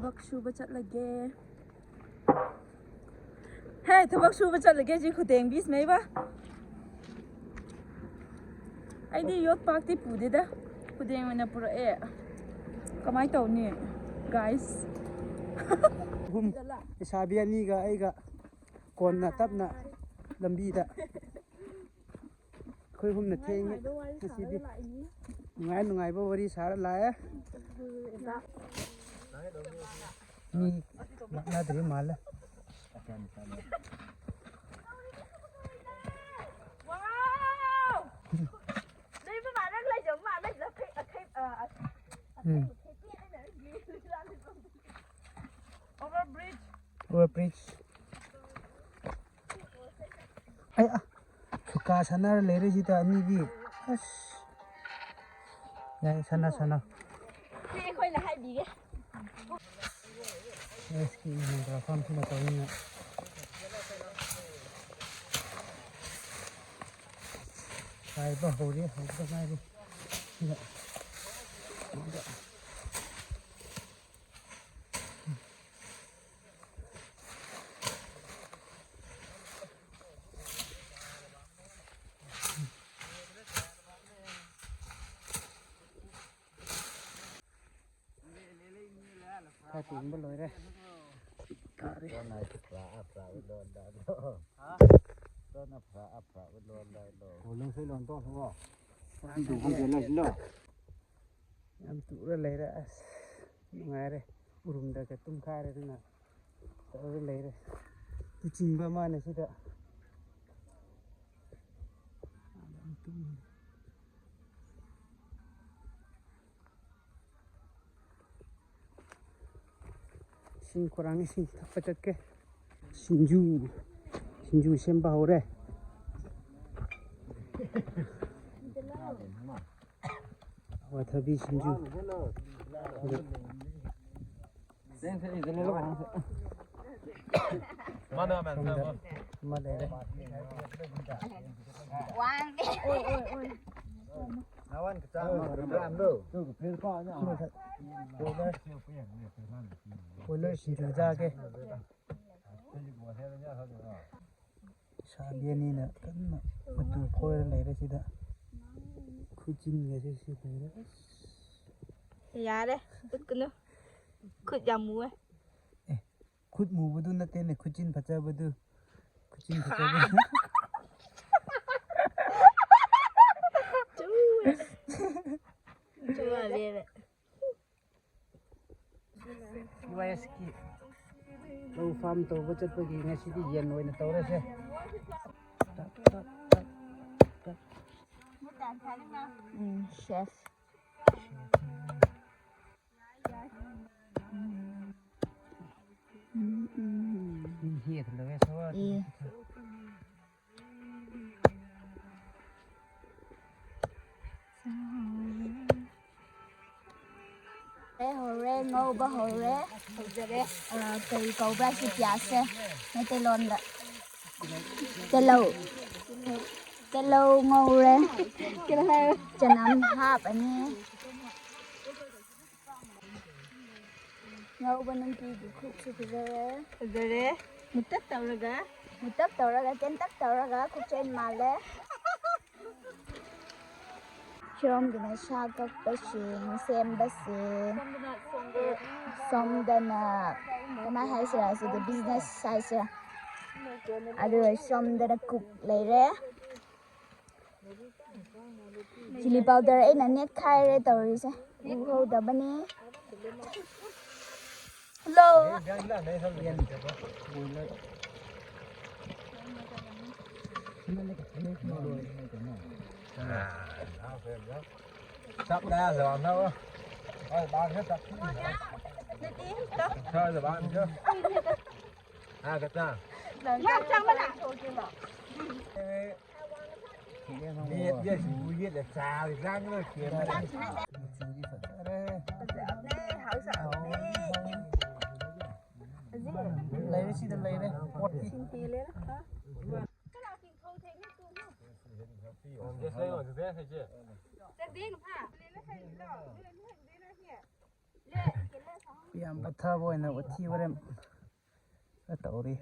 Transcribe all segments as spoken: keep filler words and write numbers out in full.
ꯊꯕꯛ ꯁꯨꯕ ꯆꯠꯂꯒꯦ꯫ ꯍꯦ, ꯊꯕꯛ ꯁꯨꯕ ꯆꯠꯂꯒꯦ ꯁꯤ ꯈꯨꯗꯦꯡꯕꯤꯁꯤꯅꯦꯕ꯫ ꯑꯩꯗꯤ ꯌꯣꯠ ꯄꯥꯛꯇꯤ ꯄꯨꯗꯦꯗ, ꯈꯨꯗꯦꯡ ꯑꯣꯏꯅ ꯄꯨꯔꯛꯑꯦ꯫ ꯀꯃꯥꯏꯅ ꯇꯧꯅꯤ, ꯒꯥꯏꯁ? ꯑꯍꯨꯝ, ꯂꯩꯁꯥꯕꯤ ꯑꯅꯤꯒ ꯑꯩꯒ ꯀꯣꯟꯅ ꯇꯞꯅ ꯂꯝꯕꯤꯗ꯫ ꯑꯩꯈꯣꯏ ꯑꯍꯨꯝꯅ ꯊꯦꯡꯉꯦ ꯉꯁꯤꯗꯤ꯫ ꯅꯨꯡꯉꯥꯏ ꯅꯨꯡꯉꯥꯏꯕ ꯋꯥꯔꯤ ꯁꯥꯔ ꯂꯥꯛꯑꯦ꯫ ꯃꯤ ꯂꯥꯛꯅꯗ꯭ꯔꯤ ꯃꯥꯜꯂꯦ꯫ ꯎꯝ꯫ Over bridge꯫ ꯑꯩ, ꯑ, ꯁꯨꯀꯥ ꯁꯥꯟꯅꯔ ꯂꯩꯔꯦ ꯁꯤꯗ ꯑꯅꯤꯗꯤ꯫ ꯑꯁ꯫ ꯌꯥꯏ, ꯁꯥꯟꯅ, ꯁꯥꯟꯅ꯫ ꯁꯤ ꯑꯩꯈꯣꯏꯅ ꯍꯥꯏꯕꯤꯒꯦ꯫ ꯑꯦꯁ ꯀꯤ ꯃꯟꯇ꯭ꯔ ꯐꯥꯝꯁꯤꯅ ꯇꯧꯅꯤꯡꯉꯥꯏ꯫ ꯍꯥꯏꯕ ꯍꯧꯔꯦ, ꯍꯧꯕꯗ ꯉꯥꯏꯔꯤ꯫ ꯁꯤꯗ꯫ ꯈꯔ ꯇꯣꯡꯕ ꯂꯣꯏꯔꯦ꯫ ꯇꯥꯔꯦ꯫ ꯀꯣꯟꯅ ꯐ꯭ꯔꯥ ꯑꯐ꯭ꯔꯥ ꯂꯣꯟꯗ ꯑꯗꯣ꯫ ꯍꯥ? ꯀꯣꯟꯅ ꯐ꯭ꯔꯥ ꯑꯐ꯭ꯔꯥ ꯂꯣꯟꯗ ꯑꯗꯣ꯫ ꯀꯣꯂꯤꯡ ꯁꯤ ꯂꯣꯟ ꯇꯣꯛꯈ꯭ꯔꯕꯣ? ꯌꯥꯝ ꯇꯨꯔ ꯂꯩꯔꯦ ꯑꯁ꯫ ꯅꯨꯡꯉꯥꯏꯔꯦ꯫ ꯎꯔꯨꯝꯗꯒ ꯇꯨꯝꯈꯥꯏꯔꯦꯗꯅ ꯇꯧꯔ ꯂꯩꯔꯦ꯫ ꯇꯨꯆꯤꯡꯕ ꯑꯃꯅ ꯁꯤꯗ꯫ ꯏꯁꯤꯡ ꯈꯧꯔꯥꯡꯉꯤ, ꯏꯁꯤꯡ ꯊꯛꯄ ꯆꯠꯀꯦ꯫ ꯁꯤꯡꯖꯨ, ꯁꯤꯡꯖꯨ ꯁꯦꯝꯕ ꯍꯧꯔꯦ꯫ ꯑꯋꯥꯊꯕꯤ ꯁꯤꯡꯖꯨ꯫ ꯁꯣꯝꯗ ꯑꯃ ꯂꯩꯔꯦ꯫ ꯅꯋꯥꯟ ꯀꯆꯥ ꯑꯃ ꯄ꯭ꯔꯣꯒ꯭ꯔꯥꯝꯗꯣ꯫ ꯕꯣꯏꯂꯔ ꯁꯤꯡꯖꯨ ꯆꯥꯒꯦ꯫ ꯏꯁꯥꯕꯤ ꯑꯅꯤꯅ ꯀꯟꯅ ꯃꯇꯨ ꯐꯣꯏꯔ ꯂꯩꯔꯦ ꯁꯤꯗ꯫ ꯈꯨꯖꯤꯟꯒꯁꯦ ꯁꯤ ꯂꯩꯔꯦ꯫ ꯑꯁ꯫ ꯌꯥꯔꯦ, ꯎꯠꯀꯅꯨ꯫ ꯈꯨꯠ ꯌꯥꯝ ꯃꯨꯋꯦ꯫ ꯑꯦ, ꯈꯨꯠ ꯃꯨꯕꯗꯨ ꯅꯠꯇꯦꯅꯦ, ꯈꯨꯖꯤꯟ ꯐꯖꯕꯗꯨ꯫ ꯈꯨꯖꯤꯟ ꯐꯖꯕꯗꯨ꯫ ꯆꯨꯝꯃꯦ꯫ ꯆꯨꯝꯃꯦ꯫ ꯁꯤ ꯋꯥꯏ ꯑꯦꯁꯀꯤ ꯂꯧ ꯐꯥꯝ ꯇꯧꯕ ꯆꯠꯄꯒꯤ ꯉꯁꯤꯗꯤ ꯌꯦꯟ ꯑꯣꯏꯅ ꯇꯧꯔꯁꯦ꯫ ꯎꯝ, ꯁꯦꯐ꯫ ꯎꯝ, ꯎꯝ꯫ ꯏ꯫ ꯍꯧꯔꯦ, ꯍꯧꯔꯦ, ꯉꯧꯕ ꯍꯧꯔꯦ꯫ ꯍꯧꯖꯔꯦ꯫ ꯑ, ꯀꯔꯤ ꯀꯧꯕ꯭ꯔꯥ ꯁꯤ ꯄꯤꯌꯥꯁꯁꯦ ꯃꯩꯇꯩꯂꯣꯟꯗ? ꯇꯤꯜꯍꯧ꯫ ꯇꯤꯜꯍꯧ ꯉꯧꯔꯦ꯫ ꯀꯩꯅꯣ ꯍꯥꯏꯌꯣ꯫ ꯆꯅꯝ ꯍꯥꯞꯄꯅꯤ꯫ ꯉꯧꯕ ꯅꯨꯄꯤꯒꯤ ꯈꯨꯠꯁꯨ ꯐꯖꯔꯦ꯫ ꯐꯖꯔꯦ꯫ ꯃꯨꯇꯛ ꯇꯧꯔꯒ꯫ ꯃꯨꯇꯛ ꯇꯧꯔꯒ, ꯇꯦꯟꯇꯛ ꯇꯧꯔꯒ ꯈꯨꯠꯆꯦꯟ ꯃꯥꯜꯂꯦ꯫ ꯁꯣꯝꯒꯤꯅ ꯁꯥ ꯀꯛꯄꯁꯤꯡ, ꯁꯦꯝꯕꯁꯤꯡ꯫ ꯁꯣꯝꯗꯅ ꯀꯃꯥꯏ ꯍꯥꯏꯁꯤꯔꯥ, ꯁꯤꯗꯤ ꯕꯤꯖꯤꯅꯦꯁ ꯍꯥꯏꯁꯤꯔꯥ꯫ ꯑꯗꯨꯒ ꯁꯣꯝꯗꯅ ꯀꯨꯛ ꯂꯩꯔꯦ꯫ ꯆꯤꯂꯤ ꯄꯥꯎꯗꯔ ꯑꯩꯅ ꯅꯦꯠꯈꯥꯏꯔꯦ ꯇꯧꯔꯤꯁꯦ꯫ ꯎꯍꯧꯗꯕꯅꯤ꯫ ꯍꯜꯂꯣ꯫ ꯆꯥꯛ ꯆꯥ ꯂꯣꯏꯔꯒ꯫ ꯍꯣꯏ, ꯕꯥꯔ ꯈꯔ ꯆꯥꯛ ꯆꯥ ꯂꯣꯏꯔꯒ꯫ ꯍꯥ, ꯀꯆꯥ꯫ ꯌꯥꯝ ꯆꯥꯕꯅ꯫ ꯌꯦꯠ, ꯌꯦꯠ, ꯁꯤꯡꯖꯨ ꯌꯦꯠꯂꯦ, ꯆꯥꯔꯦ, ꯆꯥꯡ ꯂꯣꯏ ꯀꯦꯝ꯫ ꯃꯆꯨꯗꯤ ꯐꯖꯔꯦ꯫ ꯐꯖꯕꯅꯦ, ꯍꯥꯎꯁꯨ ꯍꯥꯎꯕꯅꯦ꯫ ꯂꯩꯔꯦ, ꯁꯤꯗ ꯂꯩꯔꯦ, ꯄꯣꯠꯇꯤ꯫ ꯁꯤꯡ ꯄꯦꯜꯂꯦꯅ꯫ ꯍꯥ? ꯌꯦꯁ, ꯂꯩꯌꯣ, ꯑꯗꯨꯗ ꯍꯥꯏꯁꯦ꯫ ꯌꯥꯝ ꯄꯊꯕ ꯑꯣꯏꯅ ꯋꯥꯊꯤ ꯋꯥꯔꯦꯝ ꯈꯔ ꯇꯧꯔꯤ꯫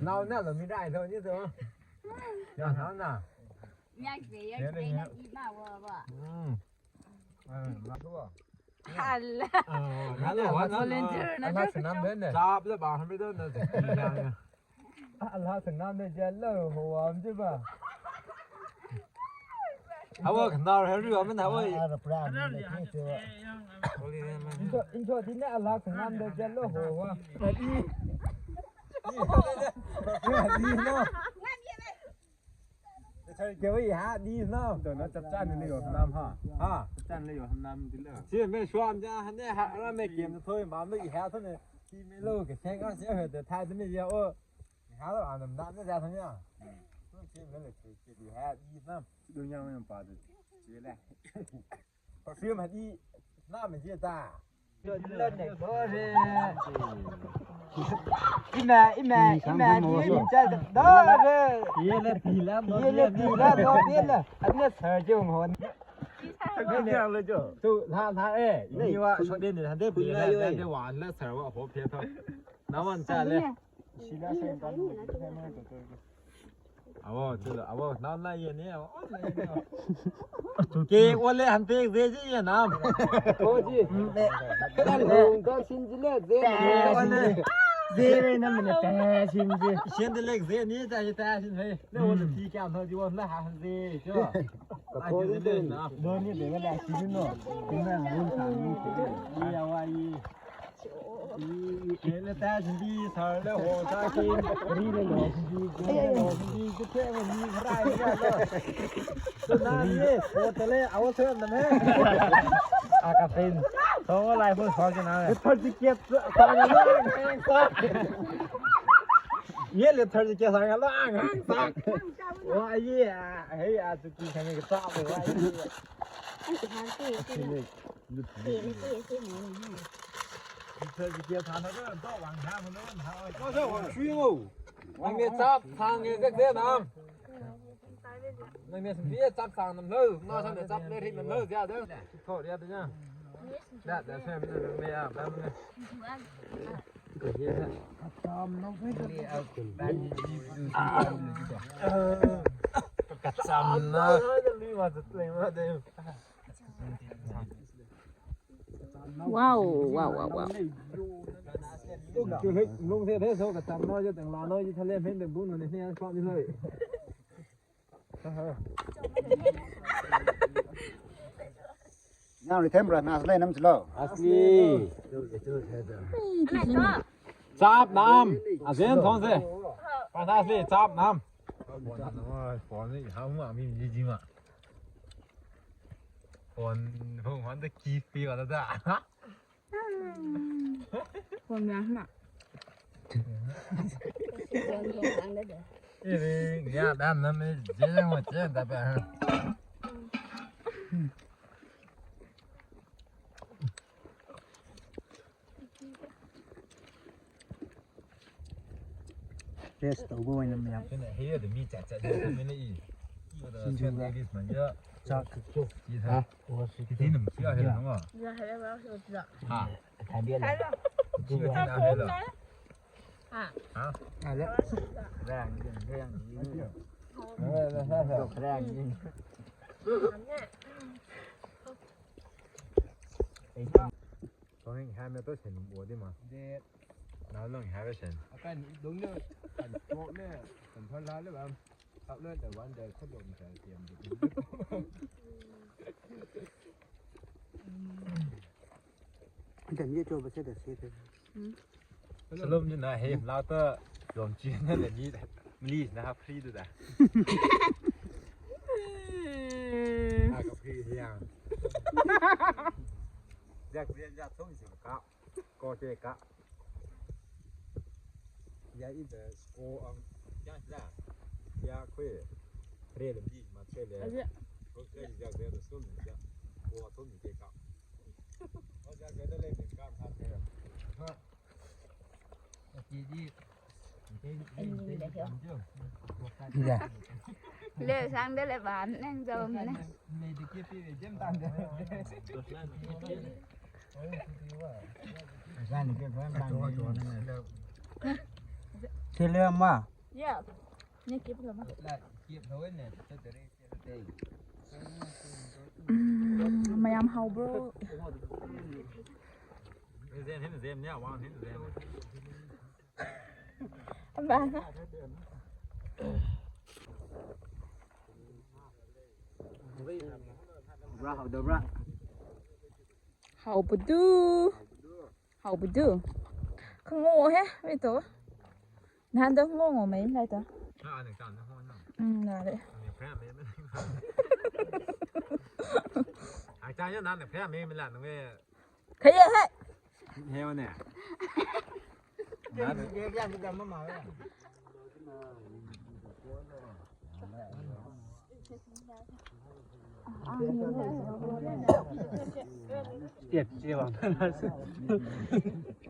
ꯅꯥꯎꯅ ꯂꯧꯃꯤꯗ ꯍꯥꯏꯗꯧꯅꯤ ꯑꯗꯣ꯫ ꯌꯥꯝ ꯅꯥꯎꯅ꯫ ꯎꯝ꯫ ꯍꯜꯂ꯫ ꯑ, ꯅꯥꯎꯅ ꯋꯥ ꯅꯥꯎꯅ꯫ ꯆꯥꯕꯗ ꯕꯥ ꯍꯟꯕꯗ ꯅꯠꯇꯦ꯫ ꯑꯜꯍꯥ ꯁꯪꯅꯥꯝꯗ ꯖꯦꯜꯂ ꯍꯣꯋꯥꯝꯖꯤꯕ꯫ ꯍꯋꯥ ꯈꯟꯗꯥꯔ ꯍꯦꯔꯨ ꯑꯃꯅ ꯍꯋꯥ꯫ ꯑꯥ, ꯄꯨꯔꯥ ꯑꯃꯅ ꯂꯩꯈꯤꯁꯨ꯫ ꯏꯟꯁꯣ-, ꯏꯟꯁꯣꯗꯤꯅ ꯑꯜꯍꯥ ꯁꯪꯅꯥꯝꯗ ꯖꯦꯜꯂ ꯍꯣꯋꯥ꯫ ꯀꯔꯤ? ꯀꯔꯤꯅꯣ? ꯀꯦꯋꯤ ꯍꯥ ꯗꯤꯁꯅꯣ? ꯗꯣꯅ ꯆꯞ ꯆꯥꯅ ꯂꯩꯌꯣ ꯍꯝꯅꯥꯝ ꯍꯥ꯫ ꯍꯥ? ꯆꯞ ꯆꯥꯅ ꯂꯩꯌꯣ ꯍꯝꯅꯥꯝ ꯗꯤꯜꯂ꯫ ꯁꯤ ꯃꯦ ꯁ꯭ꯋꯥꯝ ꯖꯥ ꯍꯅꯦ ꯍꯥ ꯔꯥ ꯃꯦ ꯀꯦꯝ ꯊꯣꯏ ꯃꯥꯝ ꯂꯩ ꯍꯥ ꯊꯣꯏ꯫ ꯁꯤ ꯃꯦ ꯂꯣ ꯀꯦ ꯁꯦꯡ ꯀꯥ ꯁꯦ ꯍꯦ ꯗ ꯊꯥꯏ ꯗ ꯃꯦ ꯌꯥ ꯑꯣ꯫ ꯍꯥ ꯂꯣ ꯑꯅꯝ ꯗꯥ ꯅꯦ ꯖꯥ ꯊꯣꯏ ꯌꯥ꯫ ꯁꯤ ꯃꯦ ꯂꯦ ꯁꯤ ꯁꯤ ꯗꯤ ꯍꯥ ꯗꯤꯁꯅꯣ꯫ ꯗꯨ ꯌꯥ ꯃꯦ ꯄꯥ ꯗ꯫ ꯁꯤ ꯂꯦ꯫ ꯄꯔꯐ꯭ꯌꯨꯝ ꯍꯥꯏꯗꯤ ꯅꯥꯝꯃ ꯖꯦ ꯇ꯫ ꯏꯃꯥ, ꯏꯃꯥ, ꯏꯃꯥ, ꯏꯃꯥ, ꯏꯃꯥ, ꯗꯣꯔꯦ꯫ ꯌꯦꯂꯦ ꯇꯤꯂꯥ, ꯌꯦꯂꯦ ꯇꯤꯂꯥ, ꯗꯣꯔꯦ꯫ ꯑꯗꯨꯅ ꯁꯔꯖꯦ ꯍꯣꯟ꯫ ꯇꯨ, ꯂꯥ, ꯂꯥ, ꯑꯦ꯫ ꯅꯤ ꯋꯥ, ꯁꯣꯗꯦ ꯅꯤ, ꯍꯟꯗꯦ, ꯄꯨꯏ ꯂꯥ, ꯌꯣꯏ꯫ ꯍꯟꯗꯦ, ꯋꯥ, ꯍꯟꯗꯦ, ꯁꯔ ꯋꯥ, ꯍꯣ, ꯐꯦ, ꯊꯣ꯫ ꯅꯥꯃꯟ ꯆꯥꯂꯦ꯫ ꯁꯤꯂꯥ, ꯁꯦꯟ, ꯇꯥꯂꯨ꯫ ꯑꯋꯣ, ꯆꯠꯂꯣ, ꯑꯋꯣ, ꯅꯥꯝ ꯂꯥ ꯌꯦꯅꯦ, ꯑꯋꯣ, ꯑꯣ, ꯂꯥ ꯌꯦꯅꯦ, ꯑꯋꯣ꯫ ꯀꯦ ꯑꯣꯂꯦ ꯍꯟꯇꯦ ꯖꯦ ꯖꯤ ꯌꯦ ꯅꯥꯝ꯫ ꯑꯣ ꯖꯤ꯫ ꯎꯝ, ꯑꯦ꯫ ꯀꯜ ꯍꯣꯡ ꯀ ꯁꯤꯟꯖꯤꯂꯦ ꯖꯦ ꯅꯥꯝ꯫ ꯖꯦ ꯔꯦ ꯅꯝ ꯅꯦ ꯇꯦ ꯁꯤꯟꯖꯤ꯫ ꯁꯦꯟꯗ ꯂꯦꯛ ꯖꯦ ꯅꯤ ꯇꯥ ꯌꯦ ꯇꯥ ꯁꯤꯟ ꯍꯦ꯫ ꯅꯦ ꯑꯣ ꯎꯝ꯫ ꯇꯤ ꯀꯌꯥ ꯅꯣ ꯖꯤ ꯋꯥ ꯂꯥ ꯍꯥ ꯖꯦ ꯖꯣ꯫ ꯀꯣ ꯗꯦ ꯅꯣ ꯅꯤ ꯗꯦ ꯃ ꯂꯥ ꯁꯤ ꯅꯣ꯫ ꯀꯤꯟꯅ ꯍꯨ ꯁꯥ ꯅꯤ ꯇꯦ꯫ ꯌꯦ ꯌꯥ ꯋꯥ ꯌꯦ꯫ ꯀꯦꯅ ꯇꯥ ꯁꯤꯟꯕꯤ ꯁꯥꯔꯅ ꯍꯣ ꯁꯥ ꯀꯦ꯫ ꯀꯔꯤ ꯂꯩ ꯂꯣ ꯁꯤꯟꯕꯤ, ꯀꯔꯤ ꯂꯩ ꯂꯣ ꯁꯤꯟꯕꯤ, ꯀꯦ ꯀꯦ ꯃꯤ ꯈꯔ ꯍꯥꯏ ꯌꯥ ꯂꯣ꯫ ꯇꯨ ꯅꯥ ꯌꯦ, ꯍꯣ ꯇꯂꯦ, ꯑꯋꯣ ꯁꯦ ꯅ ꯃꯦ꯫ ꯑ ꯀꯥ ꯄꯦꯟ꯫ ꯁꯣ ꯂꯥꯏ ꯐꯣ ꯁꯣ ꯀꯦ ꯅꯥ ꯃꯦ꯫ ꯊꯔꯇꯤ ꯀꯦ ꯁꯥ ꯅ ꯂꯣ꯫ ꯌꯦ ꯂꯦ ꯊꯔꯇꯤ ꯀꯦ ꯁꯥ ꯅ ꯂꯣ꯫ ꯋꯥ ꯌꯦ, ꯍꯦ ꯑ ꯆꯨꯀꯤ ꯈꯪꯉꯦ ꯆꯥꯕ ꯋꯥ ꯌꯦ꯫ ꯅꯪꯅꯦ ꯁꯨꯝ ꯆꯞ ꯆꯥꯡ ꯅꯝ ꯂꯧ꯫ ꯉꯥ ꯁꯝꯅ ꯆꯞ ꯂꯩꯔꯤ ꯅꯝ ꯂꯧ ꯌꯥꯗ꯫ ꯊꯣꯛ ꯌꯥꯗ ꯌꯥ꯫ ꯗꯥ ꯗꯥ ꯁꯦꯝ ꯅꯝ ꯌꯥ ꯕꯝ꯫ ꯀꯆꯥꯝꯅ꯫ Wow, wow, wow, wow. ꯂꯨꯡꯁꯦ ꯊꯦ ꯁꯣ ꯀꯆꯥꯝꯅ ꯇꯦꯡꯂꯥꯅ ꯊꯂꯦ ꯐꯦꯟ ꯕꯨꯅ ꯅꯦ ꯁ꯭ꯋꯥꯃꯤ ꯂꯣꯏ꯫ ꯅꯪ ꯔꯤꯊꯦꯝ ꯕ꯭ꯔꯥ ꯅꯥꯁ ꯂꯩ ꯅꯝꯁꯤꯜꯂꯣ꯫ ꯑꯁꯂꯤ꯫ ꯆꯥꯞ ꯅꯥꯝ꯫ ꯑꯖꯦꯟ ꯊꯣꯡꯁꯦ꯫ ꯄ꯭ꯔꯥꯟꯊꯥꯁꯂꯤ ꯆꯥꯞ ꯅꯥꯝ꯫ ꯐꯣꯟ ꯐꯣꯟ ꯍꯥꯎ ꯃꯥ ꯃꯤ ꯃꯤ ꯖꯤ ꯃꯥ꯫ ꯐꯣꯟ ꯐꯣꯟ ꯍꯥꯟꯗ ꯀꯤ ꯄꯤ ꯋꯥꯗ꯫ ꯐꯣꯟ ꯃꯌꯥꯝꯁꯤꯅ꯫ ꯏꯔꯤ ꯌꯥ ꯗꯥꯝ ꯅꯝꯃꯦ ꯖꯦ ꯃꯣ ꯆꯦ ꯗꯕ꯫ ꯔꯦꯁ ꯇꯧꯕ ꯑꯣꯏꯅ ꯃꯌꯥꯝ ꯁꯤꯅ ꯍꯦ ꯑꯗꯨ ꯃꯤ ꯆꯠ ꯆꯠ ꯊꯝꯃꯤꯅ ꯏ꯫ ꯏꯕꯗ ꯁꯦꯟ ꯗꯦꯕꯤꯁ ꯃꯟꯖ꯫ ꯆꯥꯛ ꯏꯊ꯫ ꯏꯊꯤ ꯅꯝ ꯁꯤ ꯌꯥ ꯍꯦ ꯅꯃ꯫ ꯍꯥ꯫ ꯁꯤ ꯊꯤ ꯅꯝ ꯍꯦ ꯂ꯫ ꯍꯥ꯫ ꯈꯔ ꯌꯥꯝ ꯌꯦꯡ꯫ ꯁꯣꯔꯦꯟ ꯍꯥꯏ ꯃꯦ ꯇꯣ ꯁꯦꯟ ꯕꯣꯗꯤ ꯃꯥ꯫ ꯗꯦ꯫ ꯅꯥ ꯂꯣꯡ ꯍꯥꯏ ꯁꯦꯟ꯫ ꯑꯀꯥꯟ ꯗꯣꯡꯅ ꯀꯟ ꯇꯣꯛꯅ ꯀꯟ ꯐꯜ ꯂꯥꯜꯂꯦ ꯕꯥꯝ꯫ ꯇꯥꯛꯂꯣꯏ ꯇ ꯋꯥꯟ ꯗ ꯈꯣꯗꯣꯝ ꯁꯦ ꯁꯦꯝ꯫ ꯏꯊꯟꯒꯤ ꯑꯆꯧꯕ ꯁꯦꯠꯇ ꯁꯦꯠꯇ ꯁꯂꯣꯝꯁꯤꯅ ꯍꯦ ꯂꯥꯛꯇ ꯌꯣꯝ ꯆꯦꯟꯅ ꯂꯩ ꯃꯤ ꯃꯤꯁꯤꯅ ꯍꯥꯞ ꯐ꯭ꯔꯤꯗꯨꯗ꯫ ꯍꯥꯞ ꯐ꯭ꯔꯤꯁꯤ ꯌꯥꯝ꯫ ꯖꯥꯛ ꯖꯥꯛ ꯊꯣꯡꯁꯤ ꯀꯥꯞ꯫ ꯀꯣꯆꯦ ꯀꯥꯞ꯫ ꯌꯥ ꯏꯗ ꯁ꯭ꯀꯣ ꯑꯪ ꯀꯌꯥ ꯁꯤꯗ ꯀꯌꯥ ꯈꯣꯏ ꯈꯔꯦ ꯂꯝꯕꯤ ꯃꯥ ꯈꯔꯦ ꯂꯩ꯫ ꯈꯣꯏ ꯈꯔꯦ ꯖꯥꯛ ꯖꯥꯛ ꯁꯨꯝ ꯖꯥꯛ ꯀꯣ ꯊꯣꯡꯁꯤ ꯀꯥꯞ꯫ ꯀꯦꯖꯤ ꯂꯦ ꯁꯥꯡꯗ ꯂꯦ ꯕꯥꯟ ꯅꯪ ꯖꯧꯝꯅꯦ꯫ ꯁꯤꯂꯦ ꯑꯃ꯫ ꯌꯥ꯫ ꯅꯦ ꯀꯦꯞ ꯂꯣ ꯃꯥ꯫ ꯎꯝ, ꯃꯌꯥꯝ ꯍꯥꯎꯕ꯭ꯔꯣ? ꯍꯥꯎꯕ꯭ꯔꯥ, ꯍꯥꯎꯗꯕ꯭ꯔꯥ? ꯍꯥꯎꯕꯗꯨ, ꯍꯥꯎꯕꯗꯨ꯫ ꯈꯪꯉꯣꯍꯦ, ꯋꯦꯠ ꯇꯧ꯫ ꯅꯍꯥꯟꯗꯣ ꯉꯣ ꯉꯣ ꯃꯩ ꯂꯥꯏꯇꯣ꯫ ꯎꯝ, ꯅꯥꯔꯦ꯫ ꯈꯩꯌꯦ ꯍꯦ꯫ ꯍꯦ ꯋꯥꯅꯦ꯫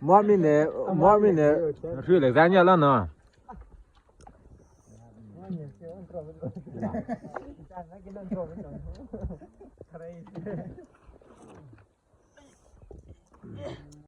Muat mine, muat mine, shui le zan ya la na.